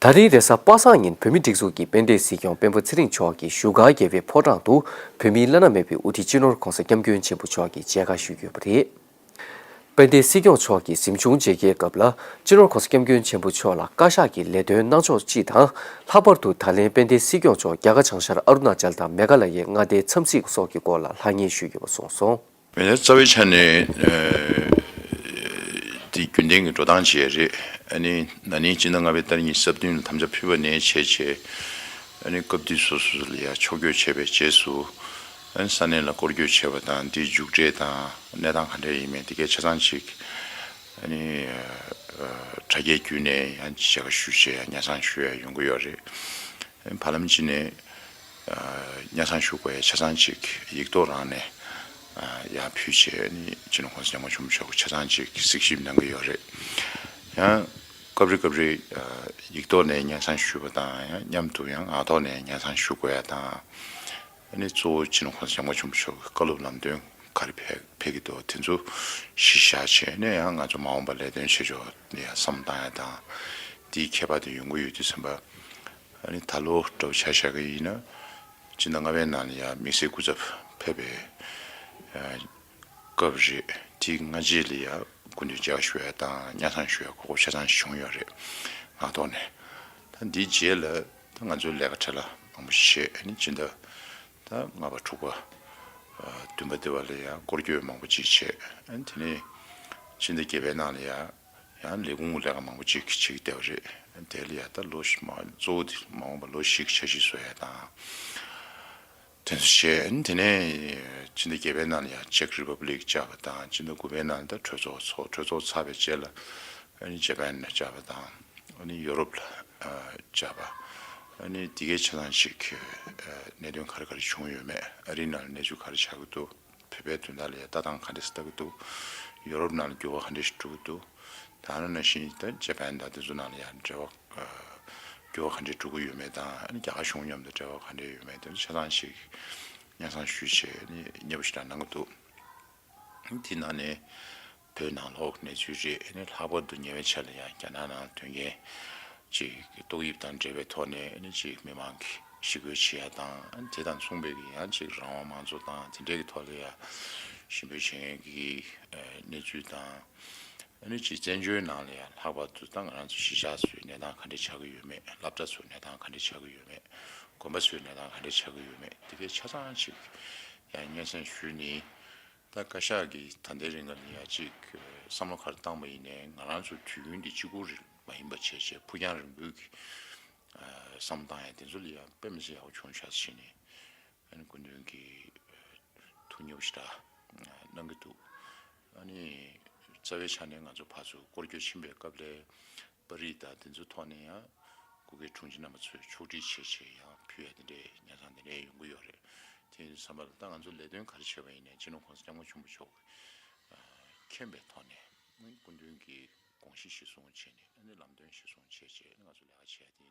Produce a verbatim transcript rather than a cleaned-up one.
ད་རེས་རེས་གཟའ་པ་སངས་ཉིན་བོད་མིའི་སྒྲིག་འཛུགས་ཀྱི་དཔལ་ལྡན་སྲིད་སྐྱོང་སྤེན་པ་ཚེ་རིང་མཆོག་གིས་བཞུགས་སྒར་རྒྱལ་བའི་ཕོ་བྲང་དུ་བོད་མིའི་བླ་ན་མེད་པའི་དབུ་ཁྲིད་སྤྱི་ནོར་༧གོང་ས་༧སྐྱབས་མགོན་ཆེན་པོ་མཆོག་གི་མཇལ་ཁ་ཞུས་ཡོད་པ་རེད། དཔལ་ལྡན་སྲིད་སྐྱོང་མཆོག་གིས་གཟིམ་ཆུང་མཇལ་ཁའི་སྐབས་ལ་སྤྱི་ནོར་༧གོང་ས་༧སྐྱབས་མགོན་ཆེན་པོ་མཆོག་ལ་བཀའ་ཤག་གི་ལས་དོན་གནང་ཕྱོགས་སྤྱི་དང་། ལྷག་པར་དུ་ད་ལན་དཔལ་ལྡན་སྲིད་སྐྱོང་མཆོག་རྒྱ་གར་བྱང་ཤར་ཨ་རུ་ན་ཅལ་དང་མེ་ག་ལ་ཡའི་མངའ་སྡེའི་འཚམས་གཟིགས་སོགས་ཀྱི་སྐོར་ལ་ལྷང་ངེ་ཞུས་ཡོད་པ་གསུངས་སོང་། མེད་ན་རྩ་བའི་ཆ་ནས་ཨ་འདི་རྒྱུན་ལྡན་གྱི་འགྲོ་སྟངས་ཅིག་རེད། ཨ་ནི་ན་ནིང་སྤྱི་ཟླ་ལྔ་པའི་ཏ་རིག་ཉི་ཤུ་རྩ་བདུན་ལ་དམ་བཅའ་ཕུལ་བ་ནས་བྱས་བྱས། ཨ་ནི་སྐབས་དུས་སོ་སོ་ལ་ཡ་ཕྱོགས་བསྐྱོད་བྱས་པའི་རྗེས་སུ། ཨ་ནི་ས་གནས་ལ་སྐོར་སྐྱོད་བྱས་པ་དང་དེའི་མཇུག་འབྲས་དང་གནས་སྟངས་ག་འདྲ་ཡིན་མིན་དེ་གའི་ཆ་ཚང་ཅིག་ཨ་ནི་ཨ་དྲ་རྒྱའི་བརྒྱུད་ནས་ཡང་མཇལ་ཁ་ཞུ་བྱས་ཡང་སྙན་སེང་ཞུ་ཡ་ཡོང་གི་ཡོད་རེད། ཨ་ནི་བར་ལམ་ཅིག་ནས་ཨ་སྙན་སེང་ཞུ་དགོས་ཡ་ཆ་ཚང་ཅིག་ཡིག་ཐོག་རང་ནས་ཨ་ཡར་ཕུལ་བྱས། ཨ་ནི་སྤྱི་ནོར་༧གོང་ས་༧སྐྱབས་མགོན་ཆེན་པོ་མཆོག་གི་ཆ་ཚང་ཅིག་གཟིགས་ཞིབ་གནང་གི་ཡོད་རེད། ཡང་སྐབས་རེ་སྐབས་རེ་ཨ་ཡིག་ཐོག་ནས་སྙན་སེང་ཞུས་པ་དང་ཡང་མཉམ་དུ་ཡང་ངག་ཐོག་ནས་སྙན་སེང་ཞུ་དགོས་ཡ་དང་། ཨ་ནི་གཙོ་བོ་སྤྱི་ནོར་༧གོང་ས་༧སྐྱབས་མགོན་ཆེན་པོ་མཆོག་གི་བཀའ་སློབ་ལམ་སྟོན་ག་རེ་ཕེབས་ཕེབས་ཀྱི་འདུག་དེ་ཚོ་གཞི་བཞག་བྱས་ནས་ཡང་ང་ཚོ་མ་འོངས་པ་ལས་དོན་བྱེད་ཕྱོགས་ལ་ཡང་བསམ་བཏང་ཡ་དང་། དེའི་ཁྱད་པར་དུ་ཡོང་གི་ཡོད་དུས་ཙམ་པ། ཨ་ནི་ད་ལོ་འདྲ་བོ་ཆ་བཞག་གི་ཡིན་ན། སྤྱི་ཟླ་ལྔ་པའི་ནང་ལ་ཡང་དམིགས་བསལ་སྐུ་ཚབ་ཕེབས་པའི་ཨ་སྐབས་རེད། དེའི་སྔ་རྗེས་ལ་ཡང་སྐུ་མདུན་མཇལ་ཁ་ཞུ་ཡ་དང་སྙན་སེང་ཞུ་ཡ་གོ་སྐབས་ཆ་ཚང་ཞིག་བྱུང་ཡོད་རེད། ངག་ཐོག་ནས། ད་འདིའི་རྗེས་ལ་ད་ང་ཚོའི་ལས་ཀ་འཕྲོ་བརླག་མང་པོ་ཞིག་བྱས། ཨ་ནི་སྤྱི་ཟླ་ད་ལྔ་པ་དྲུག་པ་ཨ་བདུན་པ་དེ་བ་ལ་ཡང་སྐོར་སྐྱོད་མང་པོ་ཅིག་བྱས། ཨ་ནི་དེ་ནས་སྤྱི་ཟླ་བརྒྱད་པའི་ནང་ལ་ཡང་ཡང་ལས་ཁུངས་ལས་ཀ་མང་པོ་ཅིག་བྱེད་ཀྱི་བསྡད་པ་རེད། དེ་ལ་ཡང་ད་ལོ་བཞི་མ་གཙོ་བོ་དེ་མ་འོངས་པ་ལོ་བཞི་གི་འཆར་གཞི་བཟོ་ཡ་དང་། དེ་ཚོ་བྱས། ཨ་ནི་དེ་ནས་སྤྱི་ཟླ་བརྒྱད་པའི་ནང་ལ་ཡང་ཅེག་རི་པབ་ལིག་བཅར་བ་དང་། སྤྱི་ཟླ་དགུ་པའི་ནང་ལ་ད་གྲོས་ཚོགས་ཚོགས། གྲོས་ཚོགས་ཚར་བའི་རྗེས་ལ་ཨ་ནི་ཇ་པན་ལ་བཅར་བ་དང་། ཨ་ནི་ཡོ་རོབ་ལ་ཨ་བཅར་བ། ཨ་ནི་དེ་གའི་ཆ་ཚང་ཞིག་ཨ་གནད་དོན་ག་རེ་ག་རེ་བྱུང་ཡོད་མེད། ཨ་རིའི་ནང་ལ་གནས་ཚུལ་ག་རེ་ཆགས་ཀྱི་འདུག་བོད་པའི་དོན་དག་ལ་ཡང་ལྟ་སྟངས་ག་འདྲ་ཞིག་ལྟ་གི་འདུག་ཡོ་རོབ་ནང་ལ་འགྱུར་བ་ག་འདྲ་ཞིག་འགྲོ་གི་འདུག་ད་ནང་བཞིན་ད་ཇ་པན་དང་དེ་ཚོ་ནང་ལ་ཡང་འབྲེལ་བ་ཨ་འགྱུར་བ་ག་འདྲ་འགྲོ་གི་ཡོད་མེད་དང་། ཨ་ནི་རྒྱ་གར་གཞུང་མཉམ་དུ་འབྲེལ་བ་ག་འདྲ་ཡོད་མེད། དེ་ཚོ་ཆ་ཚང་ཞིག་སྙན་སེང་ཞུས་བྱས། ཨ་ནི་མཉེས་པོ་ཞེ་དྲག་གནང་གི་འདུག་དེ་ནང་ནས་བོད་ནང་ལོགས་གནས་ཚུལ་རེད། ཨ་ནི་ལྷག་པར་དུ་ཉེ་བའི་ཆར་ལ་ཡང་རྒྱ་ནག་ནང་དོན་རྐྱེན་ཅིག་ཏོག་དབྱིབས་དང་འབྲེལ་བའི་ཐོག་ནས་ཨ་ནི་ཅིག་མི་མང་གིས་ཞི་རྒོལ་བྱེད་ཡ་དང་། ཨ་ནི་དེ་དང་མཚུངས་པའི་གི་ཡང་ཅིག་རང་དབང་དམངས་གཙོ་དང་དེ་འདྲའི་གི་ཐོག་ལ་ཡ་ཞི་རྒོལ་བྱེད་མཁན་གྱི་ཨ་གནས་ཚུལ་དང་། ཨ་ནི་ཅིག་བཙན་བྱོལ་ནང་ལ་ཡང་ལྷག་པར་དུ་ད་ང་རང་ཚོ་གཞིས་ཆགས་ཚོའི་གནས་སྟངས་ག་འདྲ་ཆགས་ཀྱི་ཡོད་མེད། སློབ་གྲྭ་ཚོའི་གནས་སྟངས་ག་འདྲ་ཆགས་ཀྱི་ཡོད་མེད། དགོན་པ་ཚོའི་གནས་སྟངས་ག་འདྲ་ཆགས་ཀྱི་ཡོད་མེད། དེ་གའི་ཆ་ཚང་ཅིག་ཡང་སྙན་སེང་ཞུས་ནས། ད་བཀའ་ཤག་གིས་ད་ལྟའི་རིང་ལ་ཡ་གཅིག་བསམ་བློ་ག་རེ་བཏང་པ་ཡིན་ནའི་ང་རང་ཚོ་དུས་རྒྱུན་འདི་གཅིག་པུ་རེད་མ་ཡིན་པ་བྱས་བྱས་ཕུགས་རྒྱང་རིང་པོའི་གི་བསམ་བཏང་ཡ་དེ་ཚོ་ལ་ཡ་དཔེ་མི་སྲིད་ཡག་པོ་བྱུང་ཤག་ཟེར་ནས། ཨ་ནི་སྐུ་མདུན་གྱིས་ཐུགས་མཉེས་པོ་ཞེ་དྲག་གནང་གི་འདུག་ཨ་ནི་རྩ་བའི་ཆ་ནས་ང་ཚོ་ཕར་ཚུར་སྐོར་སྐྱོད་ཕྱིན་པའི་སྐབས་ལ་པར་རིས་དང་དེ་ཚོའི་ཐོག་ནས་ཡང་སྐུ་སྒེར་དྲུང་ཆེ་རྣམ་པ་ཚོས་ཕྱོགས་སྒྲིག་བྱས་བྱས་ཡང་ཕུལ་ཡ་དེ་འདྲའི་ཉེ་ཚང་དེ་འདྲའི་ཡོང་གི་ཡོད་རེད། དེ་ཡིན་དུས་ཙམ་པ་ལ་ད་ང་ཚོ་ལས་དོན་ག་རེ་བྱས་པ་ཡིན་ནའི་སྤྱི་ནོར་གོང་ས་སྐྱབས་མགོན་ཆེན་པོ་མཆོག་གིས་མཁྱེན་པའི་ཐོག་ནས་སྐུ་མདུན་གྱི་དགོངས་གཞི་གཞིར་བཟུང་བྱས་ནས་ཨ་ནི་ལམ་སྟོན་གཞིར་བཟུང་བྱས་བྱས་ང་ཚོ་ལས་ཀ་བྱས་ཏེ།